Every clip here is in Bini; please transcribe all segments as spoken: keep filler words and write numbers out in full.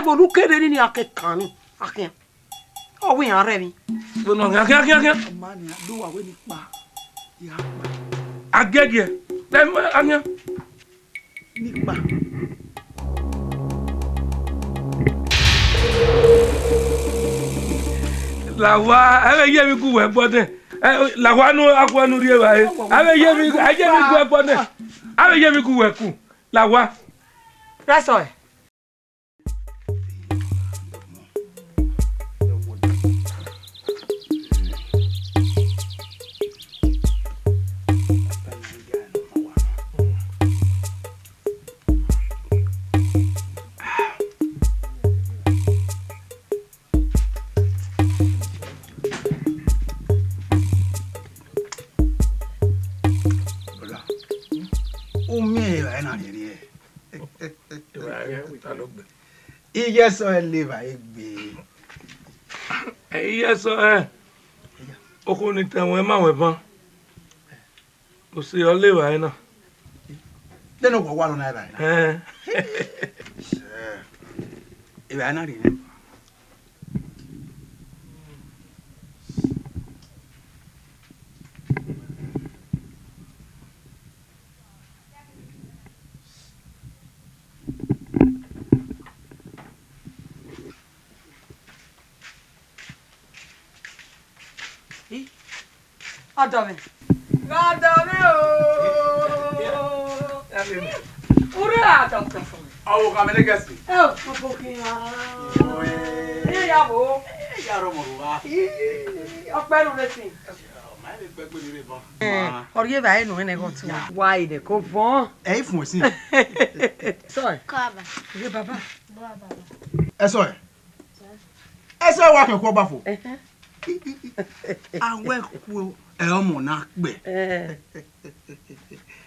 Olu kere ni ni a ke kan ni, a khian. Ọ wẹ iran rẹ emwi. Vbene ọ khian, khian, khian, khian. Ọ ma nian, do wa wẹ ne I kpa, I gha kpa. Agiẹgiẹ, tẹ ma a khian. Ne I kpa. La owa, ẹ vbe ye emwi gu wẹ ẹgbọ nẹ. Ẹ, la owa nu, akhuẹ nu rhie evbare. A vbe ye emwi, a ye emwi gu wẹ ẹgbọ nẹ. A vbe ye emwi gu wẹ ku. La owa. Rẹsọ ẹ. Brother, u miẹn evbare na rhie rhie? Evbare, wẹ ta logbe. Iye ẹsọhẹ le evbare gbe. Iye ẹsọhẹ, okhuo ni tẹ ẹwẹn ma wẹ ban. Ose ọ le evbare na. Nene wa wa nọ na evbare na. Ẹn. Evbare na rhie nẹ. Ih, ọdọ mwẹ. Ọdọ mwẹ o. Urre a doctor for me. Ọvbokhan mẹ ne gẹsi. Ẹ o, ọvbokhan. Ẹ ya vbo. Ẹ ya rọ mọ rua. Ih, ọkpẹ ru rẹ sin. Ọ ma vbe gbe egbe ni rre bọ. Ẹ, ọ rhie evbare nọ ẹnẹ ghe ọtẹn. Wa ire ko vọn. Ẹ i fun ẹsin. Sorry. Kaba. Ye baba. Baba. Ẹ sorry. Ẹsẹ wa kẹn khuọ ọba fo. Ẹhẹn. A wẹ ku ẹ ọmọ na kpẹ. Ẹ.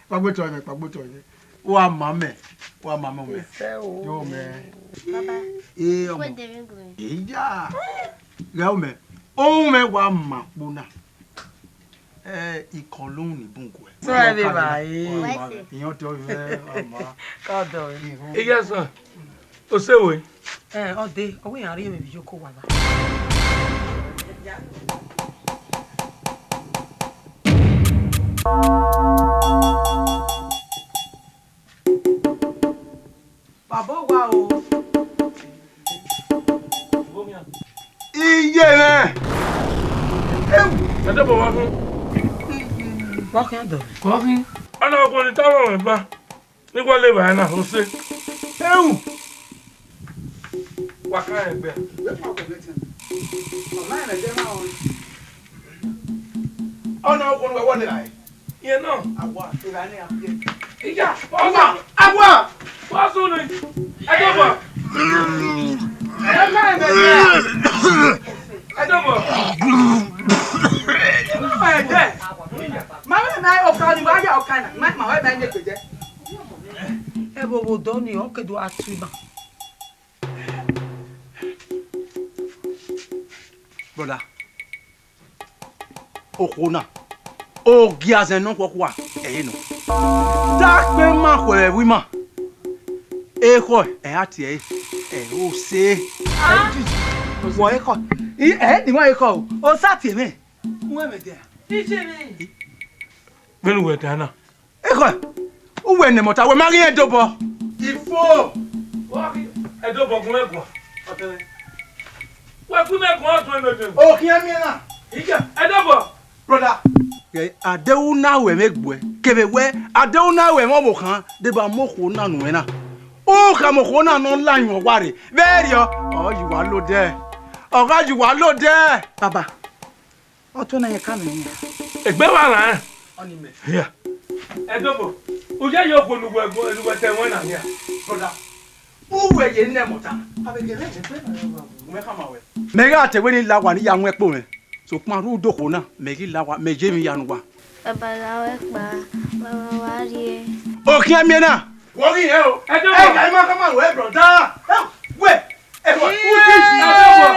Kpagbọ otọ mwẹ, kpagbọ otọ mwẹ. Wa ma mẹ, wa ma mẹ ọmọ. Isẹ o. Yo mẹ. Baba. Ee, ọmọ. Wẹ dẹ vbe gbe. Eya. Ghẹ ọmọ. Ohun mwẹ wa ma kpo na. Ẹ, ikọlọ ni bun guẹ. Sọ ẹ vbe ba e. Iyan tọ vẹ ọmọ. Ka dọ e. Iye ẹsọhẹ, o se we. Ẹ, ọ de, ọ wẹ iran rhie emwi vbe iyoko wa ba. Baba owa o. Iye mwẹ. Ewu. Ẹdẹ bọ wa fun. Wa khian dọ. Wa khin. Ọna ọkọ ni ta rọrọ ba. Ni wa le ba na o se. Ewu. Wa kan ẹgbẹ. Ọna ọkọ ni wa wọlé ra. Iye na. Awa, era ni a pie. Iya, ọwa, awa. Wa sunu. Ẹdọbọ. Ẹ ma ẹ mẹ. Ẹdọbọ. Ẹ dẹ. Ma mẹ mẹ ọka ni wa ya ọka na. Ma ma wẹ mẹ ne gbẹdẹ. Ẹ vbe owo dọ ni, ọ ke do a tu ima. Brother, okhuo na, ogiazẹn ne ọ khuọkhua ẹre nọ. Dakpe ma khuẹ vbe ima, ekhọe ẹ ra tie ẹre, ẹ ose. Wọ ekhọe, ẹ ne ima ekhọe o, osa tie mwẹ. Uwẹ mẹ dia. Iye mwẹ. Vbene uwẹ ta na. Ekhọe, uwẹ ne mọta, wẹ ma ghi rẹn dobọ. Ifo. Wa ghi ẹdobọ gun mẹ guan. Ọtẹn. Wẹ gun mẹ guan ọtẹn mẹ dẹ. O khian miẹn na. Iya, ẹdobọ. Brother. Ẹ, adehu na wẹ mẹ gbuẹ, kevbe wẹ, adehu na wẹ mẹ ọvbokhan, deba mu okhuo na nuẹn na. U khama okhuo na ne ọ la yuẹn ọwarre, vbe erriọ, ọ yi uwa lodẹ. Ọ gha yi uwa lodẹ. Baba. Ọ tuẹ na yẹn ka mẹ nian. Egbe wa rran. Ọni mẹ. Hia. Ẹdobọ, u ya ye okhuo ne uwẹ, ne uwẹ ta ẹmwẹ na hia. Brother, uwẹ ye nẹ mọta. Avbe gele egbe na ya wa. Mẹ gha te wẹ ne I la owa ne I ya wọn ẹkpo mwẹ. Sokpan rhunmwuda okhuo na, mẹ ghi la owa, mẹ ye emwi ya ne uwa. Baba gha wẹ kpa, baba wa rrie. O khian miẹn na. Wọ ghi rẹn o. Ẹdobọ. Ẹ, ẹ ma ka ma wẹ, brother. Ẹ, wẹ. Ẹ, wẹ. U ti si. Ẹdobọ.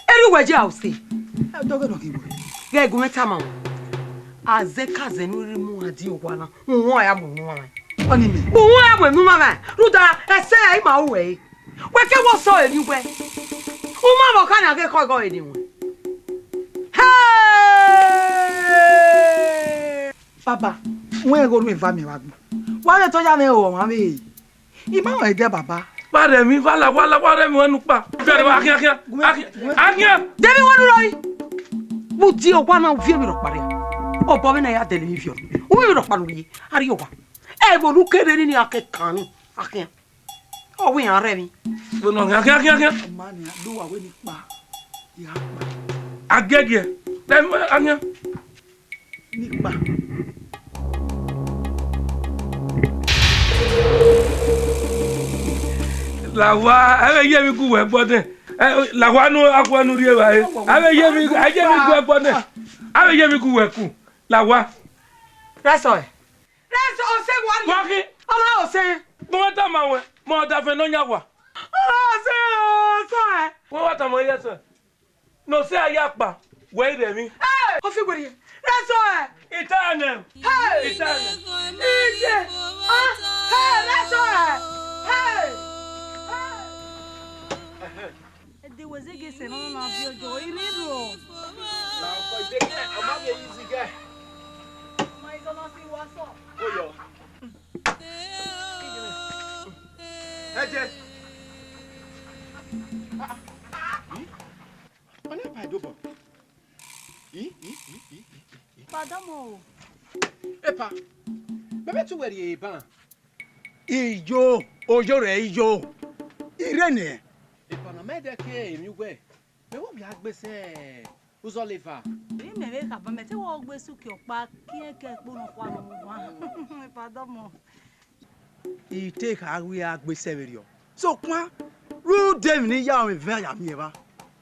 Erriọ uwẹ ya ose. Ẹ, dọghe nọ ghi wẹ. Ghẹ gu mwẹ tama wẹ. Azẹkazẹ ne u rhirhi mu a die owa na, uhunmwu a ya mu uhunmwu a. Ọni mẹ. Uwẹ wẹ mu ma mẹ, rhunmwuda ẹsẹ ima ru wẹ re. Wẹ ke wọ sẹ emwi wẹ. U ma vbe ọkha na ghe khọ igho ẹre ne wẹ. Hey! Baba, wẹ ghe orhu eva miẹn vbe agbọn. Wa vbe tọ ya mwẹ o, ọmwa vbe. I ma rẹn ẹdẹ, baba. Wa rẹ emwi, wa la, wa la, wa rẹ emwi wẹ ne u kpa. Fẹrẹ wa, akhian, akhian, akhian, akhian. Dẹ emwi wẹ ne u rrọọ yi. Vbe uti owa na, u viọ emwi rhọkpa rria. Obọ vbene a ya dẹlẹ emwi viọ. U viọ emwi rhọkpa ne u rrie, a rrie owa. Ẹvbo ne u kere ni, a ke kan ni, akhian. Ọ wẹ iran rẹ emwi. Vbene ọ khian, khian, khian, khian. Ọma nian, do wa wẹ ne I kpa, I gha kpa. Agiẹgiẹ, rẹ emwi wẹ, akhian. Ne I kpa. La owa, a vbe ye emwi gu wẹ ẹgbọn nẹ. Ẹ, la owa nu, akhuẹ nu rri evbare. A vbe ye emwi, a ye emwi gu ẹgbọn nẹ. A vbe ye emwi gu wẹ ku. La owa. Rẹsọe. Rẹsọe, ọse wa ni. Wa khin. Ọmwa ọse. Mo wa tama wẹ, mẹ ọdafẹn ne ọ yan wa. Ọse, ọse. Wẹ wa tama ẹre sẹ. Ne ọ sẹ a ya kpa, wẹ i rẹ emwi. Hey! Ọ fi werriẹ. Rẹsọe. Itanẹ. Hey! Itanẹ. Iye. Ah, hey, rẹsọe. Hey! Hey! Ẹdẹ wẹ zẹgẹ sẹ nọ na viọ jọ, I rre rrọọ. Na ọkọ ideke, ọ ma vbe easy guy. Ma izọ na si wa sọ. Oyọ. Ẹjẹ. Ah, ah. Ọnẹ pa ẹdobọ. I, i, i, i, i, i. Padamọ o. Epa, mẹ vbe tu wẹ rrie eban. Iyo, oyo rẹ iyo. I rre nẹ. Epa na ma dẹ ke emwi uwẹ. Mẹ vbe ovbi a gbe sẹ uzọla eva. Vbe mẹ vbe khama, mẹ te wẹ ọ gbe sẹ uki ọkpa, kiẹn ke ẹkpo nọkhua nọ mu guan. Padamọ. I te kha wẹ a gbe sẹ vberriọ. Sokpan, rhunmwuda emwi ne I ya mwẹ vẹ a ya miẹn evba,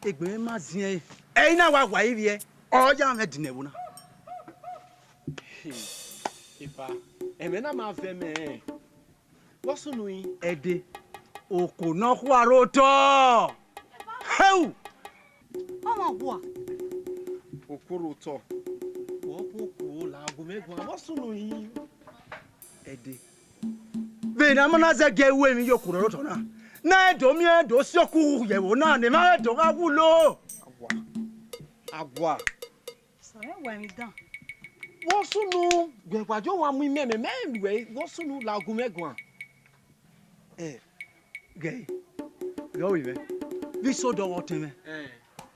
egbe mwẹ ma ziẹn ẹre. Ẹre I na wa wa ivbiẹ, ọ ya mwẹ ẹdin ne ẹvbo na. Epa, ẹmwẹ na ma vẹ mẹ. Vbọ sunu rin? Ẹdẹ, oko nọkhua rre otọ. Heu! Ọmwa gua. Oko rre otọ. Wẹ ọkpọkọ la gu mwẹ guan, vbọ sunu rin? Ẹdẹ. Vbe ne a ma na zẹgiẹ ru emwi ye oko rre otọ na, ne a do miẹn do si ọkọ uwu ye ẹvbo na, ne emwa ghẹ do gha wulo. Agua. Agua. Sẹ mwẹ wa emwi dan. Vbọ sunu, wẹ wa yo wa mu imẹ, mẹ, mẹ ruẹ, vbọ sunu la gu mwẹ guan. Ẹ, ghẹ, ghẹ ovbi mwẹ, vbe iso dọghe ọtẹn mwẹ. Ẹ.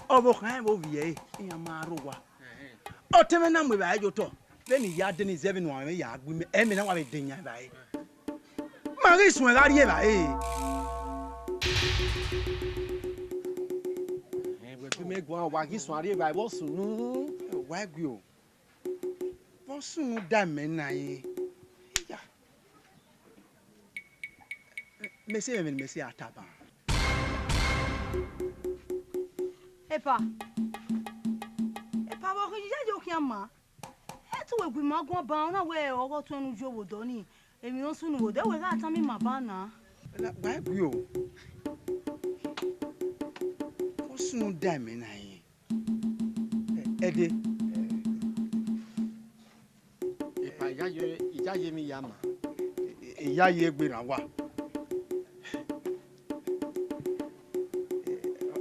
Ọvbokhan rẹn vbe ovbi ẹre, iran ma rre owa. Ẹhẹn. Ọtẹn mwẹ na mu evbare ye otọ, vbene I ya dee ni zẹ vbene uan mwẹ ya gbe imẹ, ẹ mẹ na wa vbe de yan evbare. Ma ghi suẹn gha rrie evbare. Ẹ, wẹ gu mẹ guan, wa ghi suẹn rrie evbare vbọ sunu. Wa gue o. Vbọ sunu da mẹ na yin. Iya. Mẹ sẹ ẹmwẹ ne mẹ sẹ a taba. Epa. Epa, vbe ọ khin iyayi okhian ma? Ẹ te uwẹ gu ima guan ba, ọ na wẹ ọghe ọtuẹn ne u yo vbe odọ nii, emwi ne ọ sunu vbe odọ, wẹ gha tama ima ba na. Wa gue o. Vbọ sunu da mẹ na yin. Ẹ, ẹdẹ. Epa, iyayi, iyayi emwi ya ma. Iyayi egbe rran wa.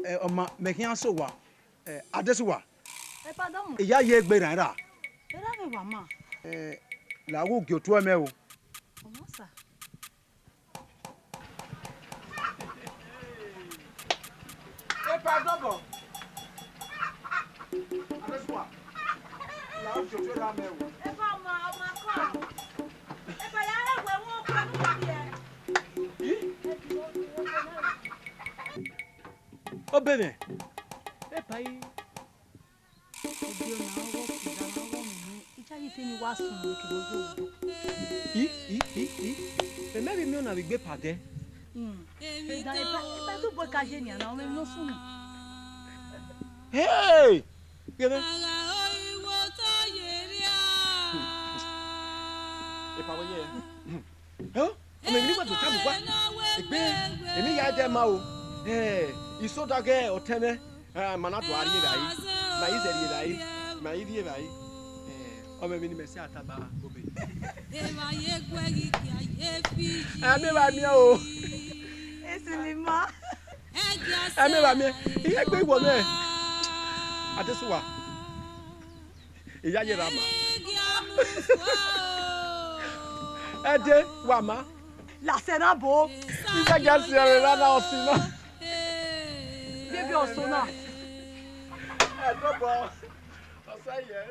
Ẹ, ọma, mẹ khian sẹ owa. Ẹ, Adesuwa. Epa, dọmọ. Iyayi egbe rran ra. Erha mwẹ wa ma. Ẹ, la wu gie otuẹ mẹ o. Ọmọ sa. Epa, dọbọ. Adesuwa. La u fiofio ra mẹ o. Epa, ọmọ, ọmọ akọ. Epa, ya rẹ wẹ wọn kọ nu wẹ. Ih? Obemẹ. Epa, i. Ẹdẹ ọna ọghe ọkpẹn, ọghe ọmọ mwẹ, iyayi te ne I wa sunu vbe kevbe oyo odọ. I, i, i, i. Mẹ mẹ vbe miẹn ọna vbe egbe Epa dẹ. Hmm. Epa, Epa, Epa, te u bu ẹka ye nian na, ọ mwẹ emwi ne ọ sunu. Hey! Ghe mwẹ. Epa wẹ ye. Ẹ, ọmọ emwi ne uwẹ do tama uwa. Egbe, emwi ya dẹ ma o. Ẹ, iso da ghe ọtẹn mwẹ. Ẹ, ma na do a rrie evbare. Ma i zẹ rrie evbare. Ma i rrie evbare. Ẹ, ọmọ emwi ne imẹ sẹ a taba obe. Evba ye gu ẹe ghi gie a ye fi yi. Ẹ miẹn evba miẹn o. Esilima. Ẹ miẹn evba miẹn. Iye gbe iwọ mẹ. Adesuwa. Iya ye ra ma. Ẹ gie a mu fua o. Ẹ de, wa ma. Lasẹ na bo. Iya gia si ẹre ra na ọsin na. Biebi ọso na. Ẹ dobọ. Ọsa yẹ.